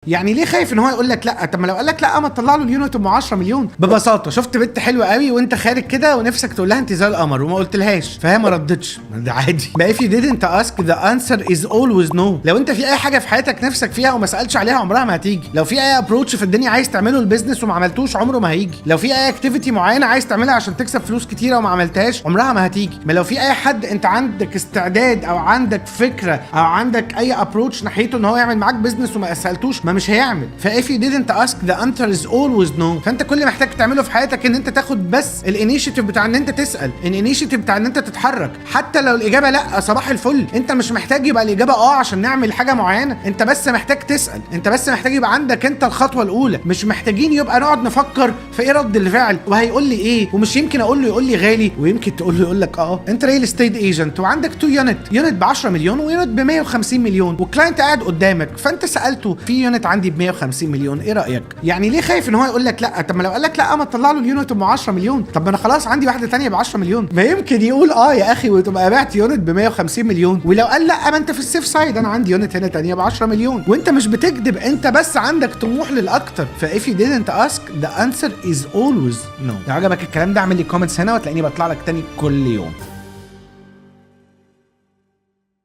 يعني ليه خايف ان هو يقول لك لا؟ طب ما لو قال لك لا، ما تطلع له ال unit ام 10 مليون. ببساطه، شفت بنت حلوة قوي وانت خارج كده ونفسك تقول لها انت زي القمر وما قلتلهاش، فهي ما ردتش، ما ده عادي. بقى if you didn't ask، the answer is always no. لو انت في اي حاجة في حياتك نفسك فيها وما سالتش عليها، عمرها ما هتيجي. لو في اي approach في الدنيا عايز تعمله ال business وما عملتوش، عمره ما هيجي. لو في اي activity معينة عايز تعملها عشان تكسب فلوس كتيرة وما عملتهاش، عمرها ما هتيجي. ما لو في اي حد انت عندك استعداد او عندك فكرة او عندك اي approach ناحيته ان هو يعمل معاك business وما سالتوش، ما مش هيعمل. ف if you didn't ask، the answer is always no. فانت كل اللي محتاج تعمله في حياتك ان انت تاخد بس ال initiative بتاع ان انت تسال، ال initiative بتاع ان انت تتحرك. حتى لو الاجابة لا، صباح الفل. انت مش محتاج يبقى الاجابة اه عشان نعمل حاجة معينه، انت بس محتاج تسال، انت بس محتاج يبقى عندك انت الخطوة الاولى. مش محتاجين يبقى نقعد نفكر في ايه رد الفعل وهيقول لي ايه، ومش يمكن اقول له يقول لي غالي، ويمكن تقول له يقول لك اه. انت real estate agent وعندك two unit، unit ب 10 مليون و unit ب 150 مليون، وال client قاعد قدامك، فانت سالته: في unit عندي ب 150 مليون، ايه رايك؟ يعني ليه خايف ان هو يقول لك لا؟ طب ما لو قال لك لا، ما تطلع له ال unit ام 10 مليون. طب ما انا خلاص عندي واحدة تانية ب 10 مليون. ما يمكن يقول اه يا اخي وتبقى بعت unit ب 150 مليون. ولو قال لا، ما انت في ال safe side، انا عندي unit هنا تانية ب 10 مليون. وانت مش بتكذب، انت بس عندك طموح للاكتر. ف if you didn't ask، the answer is always no. لو عجبك الكلام ده اعمل لي comments هنا وتلاقيني بطلع لك تاني كل يوم.